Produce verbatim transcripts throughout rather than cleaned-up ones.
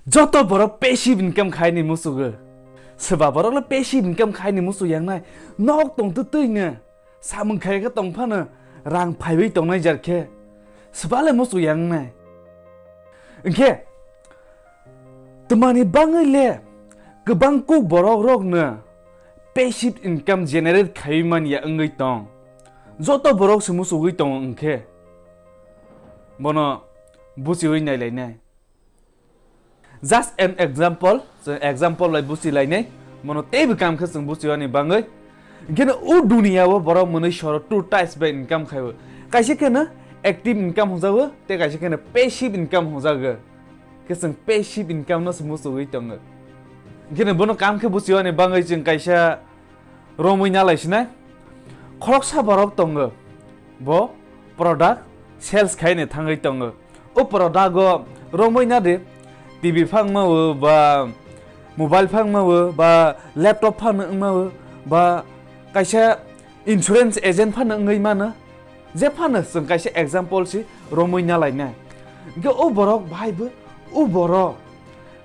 Joto borok passive income khaini musugo. Swba borok le passive income khaini musu yangnai. Nok tong twtwino samung khai khe tong phano rang phaiwi tongnai jar khe. Swba le musu yangnai. Hwnkhe twmani bangwi le kwbang kuk borok rokno passive income generate khaiwi manya wngwi tong. Joto borok se musugwi tongo hwnkhe bono buchiwi nailainai. Just an example, chwng example bai buchi lainai, mono teibo kam khe chwng buchiwani bangwi. Hwnkhe o duniya o borok mwnwi soro two types bai income khaio. Kaisa kheno active income hwnjago, tei kaisa kheno passive income hwnjago. Khe chwng passive income no se muchugwi tongo. Hwnkhe bono kam khe buchiwani bangwi chwng kaisa romwi nalai sinai. Khoroksa borok tongo, bo product sales khaini thangwi tongo. O product o romwi nadi, T V phangma o ba mobile phangma o ba laptop phano wngma o ba kaisa insurance agent phano wngwi mano. Je phano chwng kaisa example si romwi nalainai. Hwnkhe o borok bahai bo o borok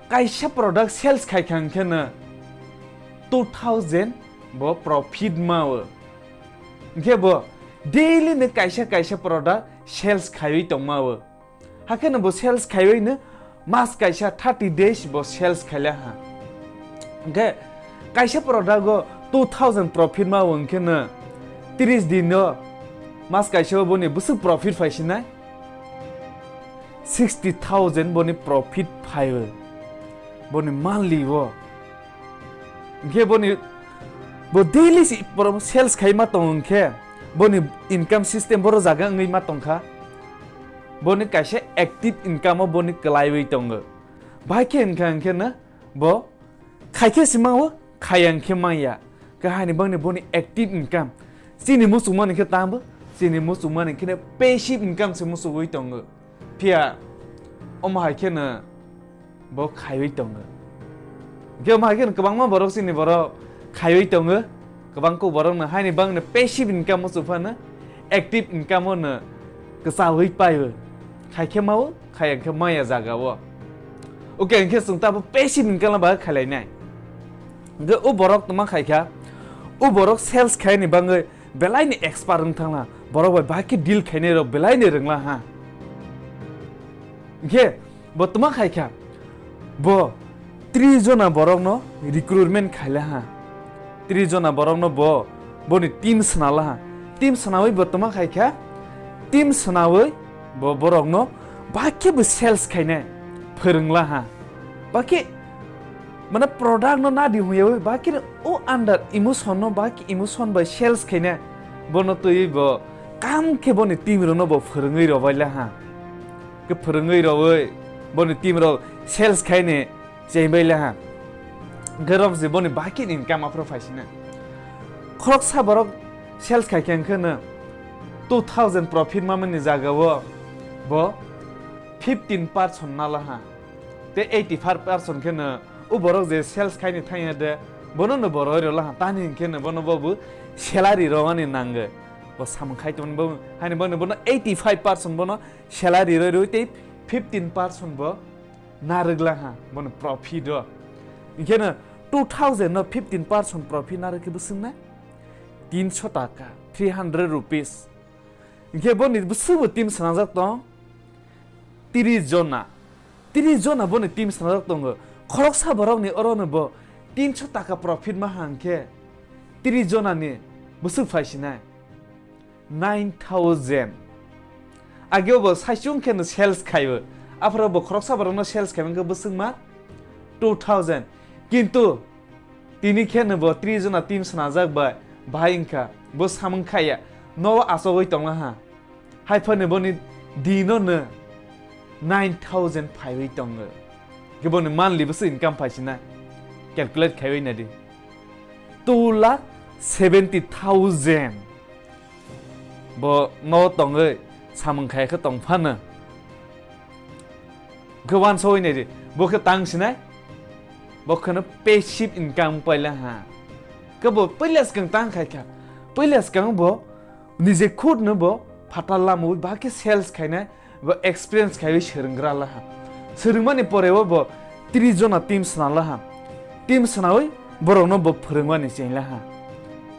kaisa product sales khaikha hwnkhe no two thousand bo profit mao. Hwnkhe bo daily no kaisa kaisa product sales khaiwi tongmao. Hakheno bo sales khaiwi no mas kaisa thirty days bo sales khaila ha. Hwnkhe kaisa product o two thousand profit mao hwnkhe no tris din o mas kaisa o boni bwswk profit phaisinai. Sixty thousand boni profit phaio, boni monthly o. Hwnkhe boni bo daily si pro-, sales khai ma tong hwnkhe boni income system boro jaga wngwi ma tongkha. Boni kaisa active income o boni kwlaiwi tongo. Bahai khe hwnkha hwnkhe no bo khai khe se mao, khayang khe maya. Khe haini bangni boni active income. Chini muchungmani khe tamo, chini muchungmani khe passive income se muchungwi tongo. Phiya omo hai khe no bo khaiwi tongo. Khe omo hai khe no kwbangma borok chini borok khaiwi tongo. Kwbang kok borok no haini bangni passive income muchung phano active income o no kwchawi paio. Khai khe mao, khayang khe maya jaga o. Okay, hwnkhe chwng tabo passive income ba khailai nai. Hwnkhe o borok tma khai kha, o borok sales khaini bangwi belai ni expert wng thangla, borok bai bahai khe deal khainai rok belai ni rwngla ha. Hwnkhe bo tma khai kha, bo tris jona borok no recruitment khaila ha. Tris jona borok no bo boni team swnala ha. Team swnawi bo tma khai kha, team swnawi bo borok no bahai khe bo sales khainai phwrwngla ha. Bahai khe mane product no nadi huyawi bahai khe o under emotion no bahai khe emotion bai sales khainai bono twiwi bo kam khe boni team rok no bo phwrwngwi robaila ha. Khe phwrwngwi rowi boni team rok sales khaini chengbaila ha. Hwnkhe rok je boni bahai khe income aphuru phaisina. Khoroksa borok sales khai khe hwnkhe no two thousand profit mamani jaga o bo fifteen percent nala ha. Tei eighty five percent khe no o borok je sales khaini thangya de bono no borok rwla ha. Tani hwnkhe no bono bo salary rwmani nango. Bo samung khai tongmani bo haini bono bono eighty five percent bono salary rwi rwi tei fifteen percent bo narwgla ha, bono profit o. Hwnkhe no two thousand no fifteen percent profit narwk khe bwswk na? Tinsho taka, three hundred rupees. Hwnkhe boni bwswk bo team swnajak tong tris jona. Tris jona boni team swnajak tongo. Khoroksa borokni oro no bo tinsho taka profit ma hang khe tris jona ni bwswk phaisinai. Nine thousand. Ageo bo saichung khe no sales khaibo. Aphuru bo khoroksa borok no sales khaibo hwnkhe bwswk ma two thousand. Kintu tini khe no bo tris jona team swnajak bai bahai wngkha. Bo samung khaiya. No achogwi tongla ha. Hai phano boni dino no nine thousand phaiwi tongo. Khe boni monthly bwswk income phaisina. Calculate khaiwi naidi. Two lakh seventy thousand. Bo no tongwi samung khai khe tong phano. Khe wansogwi naidi, bo khe tang sinai? Bo kheno passive income paila ha. Khe bo puila swkang tang khai kha. Puila swkang bo nije khud no bo phatar lamwi ba khe sales khainai, bo experience khaiwi swrwnggra la ha. Swrwngmani pore o bo tris jona team swnalaha. Team swnawi borokno bo phwrwngmani chenglaha.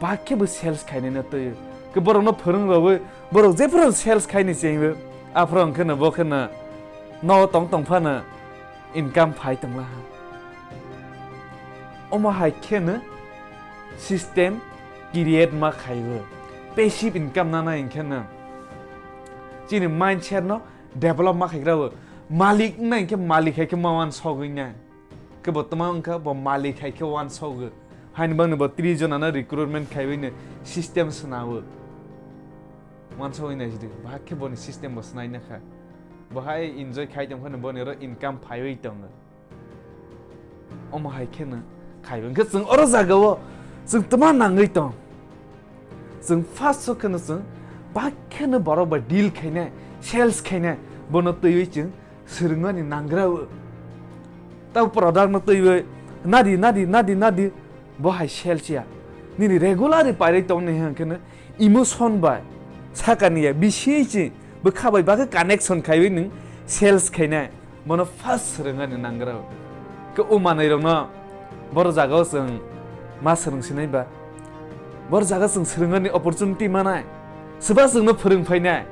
Bak khe bo sales khainino twi. Khe borokno phwrwng rogwi borok jephuru sales khaini chengwi. Aphuru hwnkhe no bo khe no no tong tong phano income phai tonglaha. Omo hai khe no system create ma khaiwi. Passive income nana hwnkhe no chini mindset no develop ma khaigra bo. Malik wngna hwnkhe malik hai khe ma wansogwi nai. Khe bo tma wngkha bo malik hai khe wansogwi. Haini bangni bo tris jonano recruitment khaiwi no system swnawi. Wansogwi nai sidi. Bahak khe boni system bo swnai nakha. Bo hai enjoy khai tongkha no boni oro income phaiwi tongo. Omo hai khe no khaiwi. Hwnkhe chwng oro jagao chwng tma nangwi tong. Chwng first o kheno chwng bak kheno borok bai deal khainai, sales khainai, bono twiwi chwng swrwngmani nangra o. Tabo product no twiwi nadi, nadi, nadi, nadi, bo hai sales ya. Nini regular ri pairwi tongni hwnkhe no emotion bai sakani ya, bisi chwng bwkha bai bagwi connection khaiwi nwng sales khainai. Bono first swrwngani nangra. Khe o manwi rokno boro jagao chwng ma swrwng sinai ba? Boro jaga chwng swrwngani opportunity manai. Swba chwngno phwrwng phainai.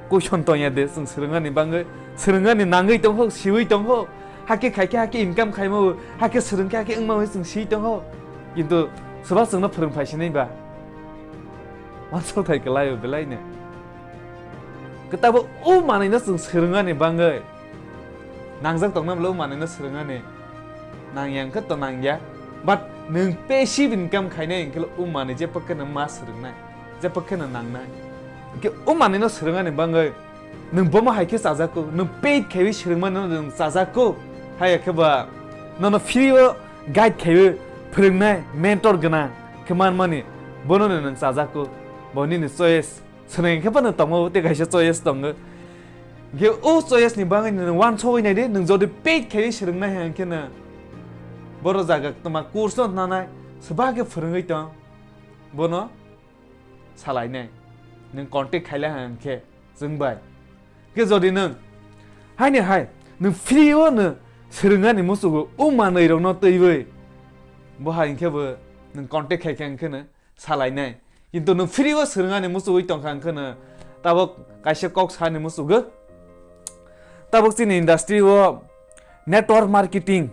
Question tongya de chwng swrwngani bangwi, swrwngani nangwi tongkho, siwi tongkho. Hakhe khaikhe hakhe income khaimao, hakhe swrwngkhe hakhe wngmao chwng siwi tongkho. Kintu swba chwngno phwrwng phai sinai ba? Wansok thai kwlaio belaino. Kwtabo o manwino chwng swrwngani bangwi. Nangjak tongna bwle o manwino swrwngani. Nangya hwnkhe to nangya. But nwng passive income khainai hwnkhe o manwi jepho kheno ma swrwngnai. Jepho kheno nangnai. Hwnkhe o manwino swrwngani bangwi nwng bomo hai khe chajakgo. Nwng paid khaiwi swrwngmano nwng chajakgo. Haiya khe ba nono free o guide khaiwi phwrwngnai mentor gwnang khe manmani. Bono nwng chajakgo. Bo nini choice. Swrwng khe phano tongo, tei kaisa choice tongo. Hwnkhe o choice ni bagwi nwng wansogwi nai di, nwng jodi paid khaiwi swrwng nai hwnkhe no boro jaga tma course no nanai, swba khe phwrwngwi tong, bono salainai. Nwng contact khailai hwnkhe chwng bai. Hwnkhe jodi nwng haini hai, nwng free o no swrwngani musugo, o manwi rokno twiwi, bo hai hwnkhe bo nwng contact khai khe hwnkhe no salainai. Kintu nwng free o swrwngani muchugwi tongkha hwnkhe no tabok kaisa kok sani muchugo. Tabok chini industry o network marketing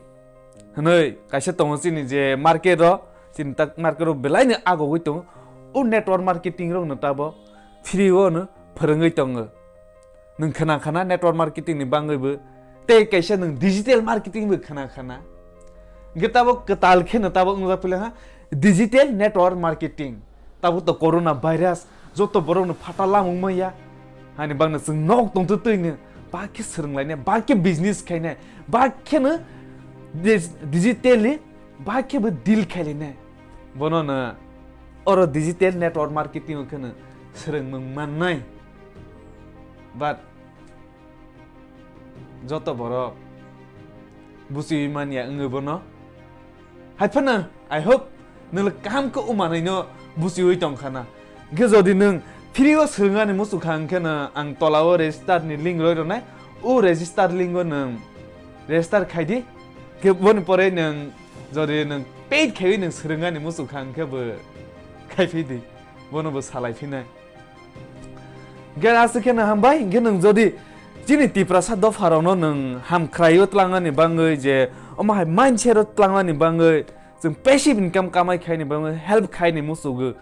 hwnwi kaisa tongo chini je market o, chini tak market o belaino agogwi tongo. O network marketing rokno tabok free o no phwrwngwi tongo. Nwng khna khna network marketing ni bangwi bo, tei kaisa nwng digital marketing bo khna khna. Hwnkhe tabok kwtal kheno tabok wngjak pili ha digital network marketing. Tabok to corona virus joto borok no phatal lamung maya. Hani bangno chwng nok tongtwtwi no ba khe swrwnglainai, ba khe business khainai, ba kheno dis-, digitally ba khe bo deal khailainai. Bono no oro digital network marketing o kheno swrwngmung mannai. But joto borok buchiwi manya wngwi bono. Hai phano, I hope, nwng kaham khe o manwino buchiwi tongkha na. Hwnkhe jodi nwng free o swrwngani muchukha hwnkhe no ang tola o register ni link roi rwnai, o register link o nwng register khai di. Hwnkhe boni pore nwng jodi nwng paid khaiwi nwng swrwngani muchukha hwnkhe bo khai phi di, bono bo salai phinai. Hwnkhe aswk kheno hambai, hwnkhe nwng jodi chini Tiprasa dopharokno nwng hamkhraio tlangani bangwi je omo hai mindset o tlangani bangwi chwng passive income kamai khaini bangwi help khaini muchugo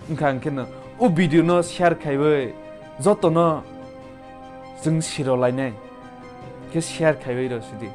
wngkha, hwnkhe no o video no share khaiwi jotono chwng siro lainai khe share khaiwi rw sidi.